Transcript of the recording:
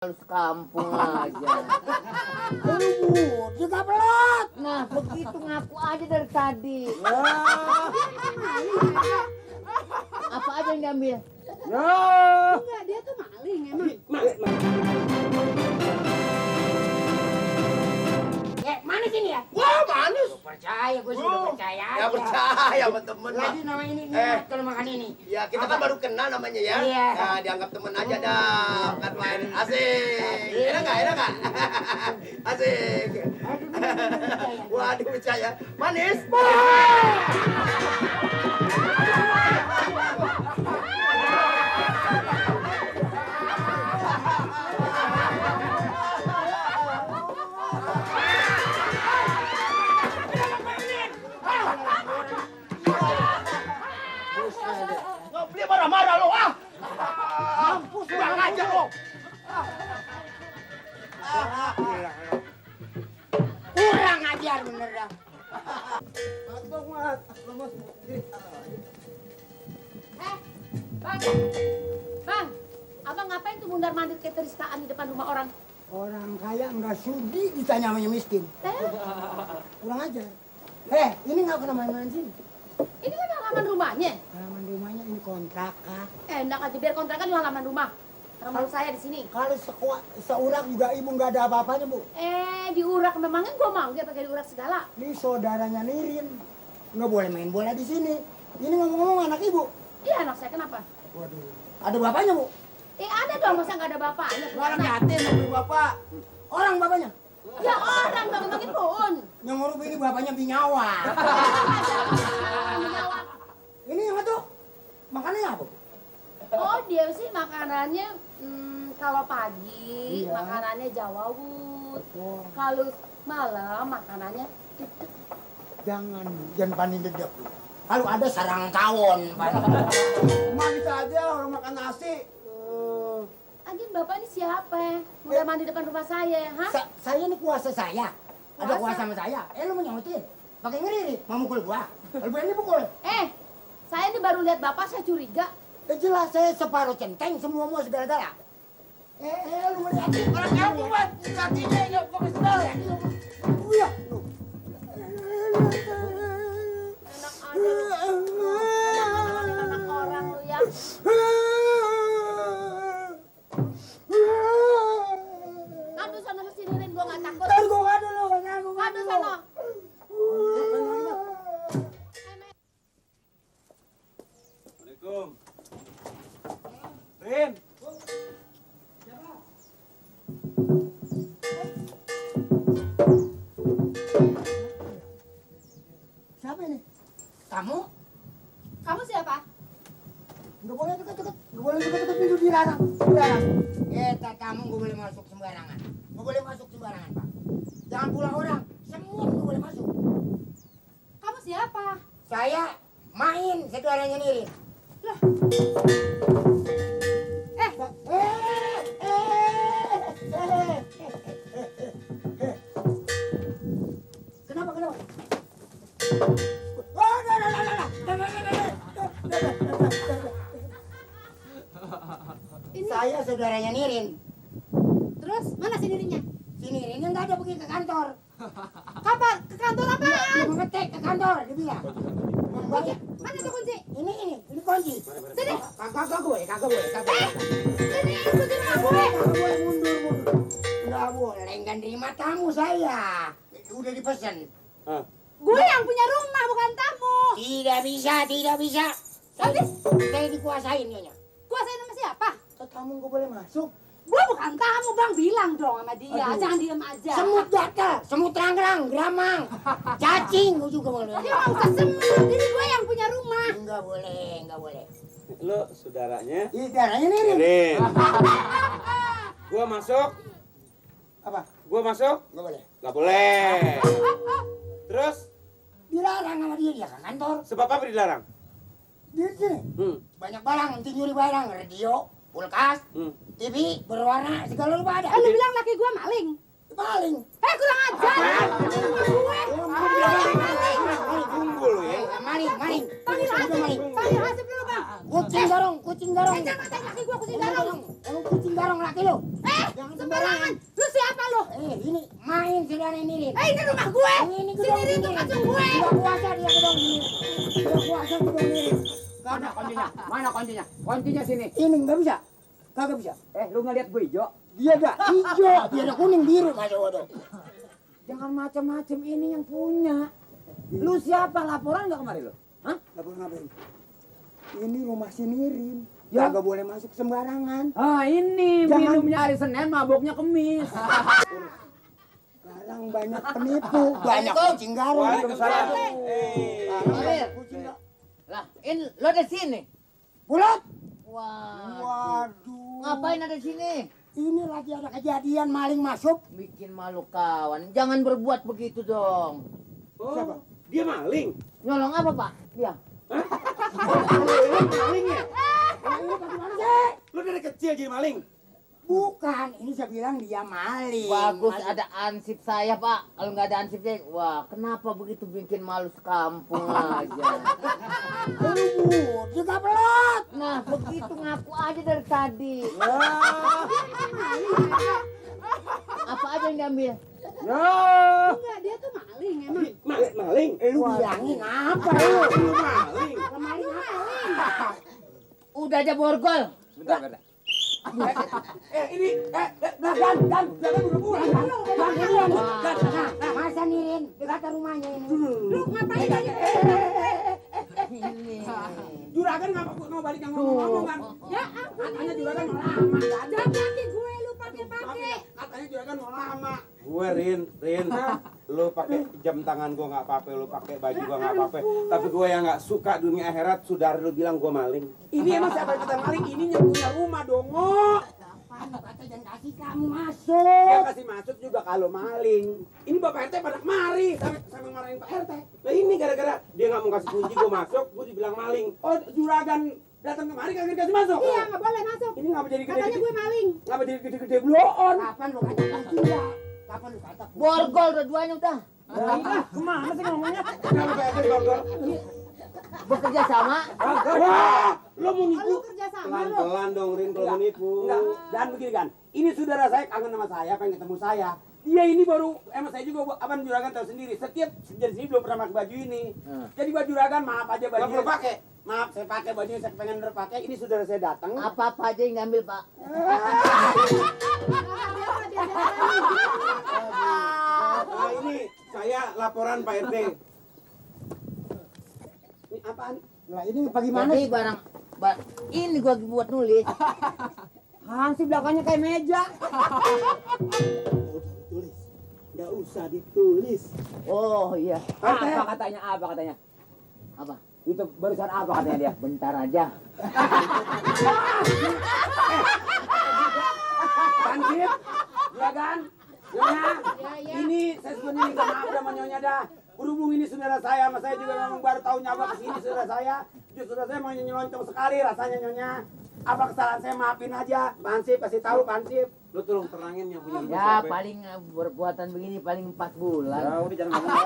Sekampung aja. Aduh, juga pelot. Nah, begitu ngaku aja dari tadi. Apa aja yang diambil? Ya. Enggak, dia tuh maling emang. Manis ini ya? Wah, manis. Percaya, gue sudah percaya. Ya percaya sama temen mah. Lagi nama ini nikmat kalau makan ini. Ya kita kan baru kenal namanya ya. Iya. Nah, dianggap temen aja dah. Kan main asik. Enak gak? Enak gak? Asik. Waduh, percaya. Manis. Dia marah-marah lo, ah! Mampus, kurang ajar lo! Kurang ajar bener dah. Bang, abang ngapain tuh mundar-mandir kayak teristaan di depan rumah orang? Orang kaya nggak sudi ditanya sama yang miskin. Kurang ajar. Ini nggak pernah main-main sini. Ini kan halaman rumahnya. Halaman rumahnya ini kontrakan. Enak aja, biar kontrakan di halaman rumah. Rumah saya di sini. Kalau seurak juga ibu nggak ada apa-apanya, Bu. Diurak memangnya gua manggil pakai diurak segala. Ini saudaranya Nirin. Nggak boleh main bola di sini. Ini ngomong-ngomong anak ibu. Iya, anak saya kenapa? Waduh. Ada bapaknya, Bu? Ada dong, masa nggak ada bapaknya? Orang yatim sama bapak. Orang bapaknya. Ya orang, bang, makin pohon. Yang ngurus ini bapaknya binyawa. Ini yang itu makanannya apa? Oh, dia sih makanannya kalau pagi Iya. makanannya Jawa Wut. Oh, Kalau malam makanannya dedek. jangan panin dedek. Kalau ada sarang tawon. Manis aja orang makan nasi. Anjing bapak ini siapa? Udah mandi depan rumah saya, hah? Saya ini kuasa saya. Ada Kuasa? kuasa sama saya. Lu mau nyautin? Pakai ngiri, mau mukul gua. Kalau berani pukul. Saya ini baru lihat bapak, saya curiga. Jelas saya separuh centeng, semua segala-gala. Lu mau liatin? Orang kampung, Mat. Kakinya yuk ke festival. Iya. Enak aja lu. Anak orang lu ya. Ngadu sana mesti Nirin, gua gak takut. Ntar gua ngadu lu, ngadu. Ngadu sana. Assalamualaikum. Rin. Siapa ini? Kamu? Kamu siapa? Nggak boleh deket-deket. Nggak boleh deket-deket, pintu dilarang. Dilarang. Tamu nggak boleh masuk sembarangan. Nggak boleh masuk sembarangan, Pak. Jangan pulang orang. Semua nggak boleh masuk. Kamu siapa? Saya main saudaranya Nirin. Lah. Kenapa? Ini. Saya saudaranya Nirin. Terus mana si Nirinnya? Si Nirinnya nggak ada pergi ke kantor. Kapan? Ke kantor apaan? Dia mau ngetek ke kantor, dia bilang. Kunci. Mana tuh kunci? Ini kunci. Sini. Kagak boleh. Sini, kunci rumah gue. Kagak boleh mundur. Nggak boleh, nggak nerima tamu saya. Udah dipesan. Gue yang punya rumah, bukan tamu. Tidak bisa. Habis? Saya dikuasain nyonya. Kuasain sama siapa? Tamu nggak boleh masuk. Gue bukan tamu, bang. Bilang dong sama dia. Aduh. Jangan diem aja. Semut gatal, semut terang-terang, geramang, cacing juga boleh. Dia nggak usah semut. Ini gue yang punya rumah. Nggak boleh. Lu saudaranya? Ih, darahnya Nirin. Rin. Gua masuk. Apa? Gua masuk? Nggak boleh. Gak boleh. Terus Dilarang sama dia ke kantor. sebab apa dilarang? Di sini banyak barang, nanti nyuri barang, radio, kulkas, TV berwarna, segala lupa ada. Lu bilang laki gue maling. Paling. Kurang ajar. Tunggu lu ya. Maling. Panggil Hasib dulu, bang. Kucing garong, kucing garong. Jangan ngatain laki gua kucing garong. Emang kucing garong laki lu. Jangan Sembarangan. Lu siapa lu? Ini main saudara Nirin. Ini rumah gue. Ini Si Nirin tuh kacung gue. Udah puasa dia gedong ini. Udah puasa gedong Nirin. Mana kuncinya? Mana kuncinya? Kuncinya sini. Ini nggak bisa. Kagak bisa. Lu ngeliat gue hijau? Dia ada hijau, dia ada kuning biru masa waduh. Jangan macam-macam, ini yang punya. Lu siapa? Laporan nggak kemarin lu? Hah? Lapor ngapain? Ini rumah si Nirin. Ya. Kagak boleh masuk sembarangan. Ah ini Jangan. minumnya hari Senin, mabuknya Kemis. Sekarang banyak penipu, banyak kucing garong. Waalaikumsalam. Amir. Kucing garong. Lah, ini lo di sini. Pulat. Wah. Waduh. Ngapain ada di sini? Ini lagi ada kejadian maling masuk. Bikin malu kawan. Jangan berbuat begitu dong. Siapa? Oh, dia maling. Nyolong apa, Pak? Dia. Lu maling ya? Ini bagaimana sih? Lu dari kecil jadi maling. Bukan, ini saya bilang dia maling. Bagus Maling. ada ansip saya, Pak. Kalau nggak ada ansip saya, wah, kenapa begitu bikin malu sekampung aja. Juga pelot. Nah, begitu ngaku aja dari tadi. Apa aja yang diambil? Enggak, dia tuh maling emang. Maling. Lu bilangin apa lu? Lu maling. Maling apa? Udah aja borgol. Bentar. Dan udah pulang. Masa Nirin dekat rumahnya ini. Lu ngapain aja? Ini. Juragan nggak balik yang ngomong kan? Ya Katanya juragan mau lama kan? jangan laki gue lu pakai-pakai. Katanya juragan mau lama. Gue Rin, lu pakai jam tangan gua nggak apa-apa, lu pakai baju gua nggak apa-apa. Tapi gue yang nggak suka dunia akhirat, saudara lu bilang gua maling. Ini emang siapa yang kita maling? Ini yang punya rumah dongo. Kapan kata jangan kasih kamu Dia masuk. kasih masuk juga kalau maling. Ini Bapak RT pada kemari sampai marahin Pak RT. Nah ini gara-gara dia nggak mau kasih kunci gua masuk, gua dibilang maling. Oh, juragan datang kemari kagak dikasih masuk. Iya nggak boleh masuk. Ini ngapa jadi Katanya gede-gede? gue maling. Ngapa jadi gede-gede bloon? Kapan lu kata kunci ya? Kapan lu kata kunci? Borgol dua-duanya udah. Kemana sih ngomongnya? Kenapa Pak RT borgol? Bekerja sama. Wah, lu mau nipu? Lu kerja sama lu. Pelan-pelan dong Rin kalau mau nipu. Enggak, dan begini kan. Ini saudara saya kangen sama saya, pengen ketemu saya. Dia ini baru, emang saya juga, abang juragan tahu sendiri. Setiap dari sini belum pernah pakai baju ini. Jadi baju juragan, maaf aja baju. Nggak perlu pakai. Maaf, saya pakai bajunya, saya pengen pakai. Ini saudara saya datang. Apa-apa aja yang diambil, Pak. Nah ini saya laporan Pak RT. Ini apaan? Lah ini bagaimana Jadi sih? ini gua buat nulis. Hansip belakangnya kayak meja. Tulis. Nggak usah ditulis. Oh iya. Apa katanya? Apa katanya? Apa? Itu barusan apa katanya dia? Bentar aja. Hansip, juragan, Nyonya. Ya. Ini saya sebenarnya minta maaf sama Nyonya dah. Berhubung ini saudara saya, sama saya juga memang baru tahu nyoba kesini saudara saya. Justru saudara saya mau nyelonong sekali rasanya Nyonya. Apa kesalahan saya maafin aja. Pak Hansip kasih tahu Pak Hansip. Lu tolong terangin yang punya rumah Ya siapa. paling perbuatan begini paling 4 bulan. Ya udah jangan ngomong.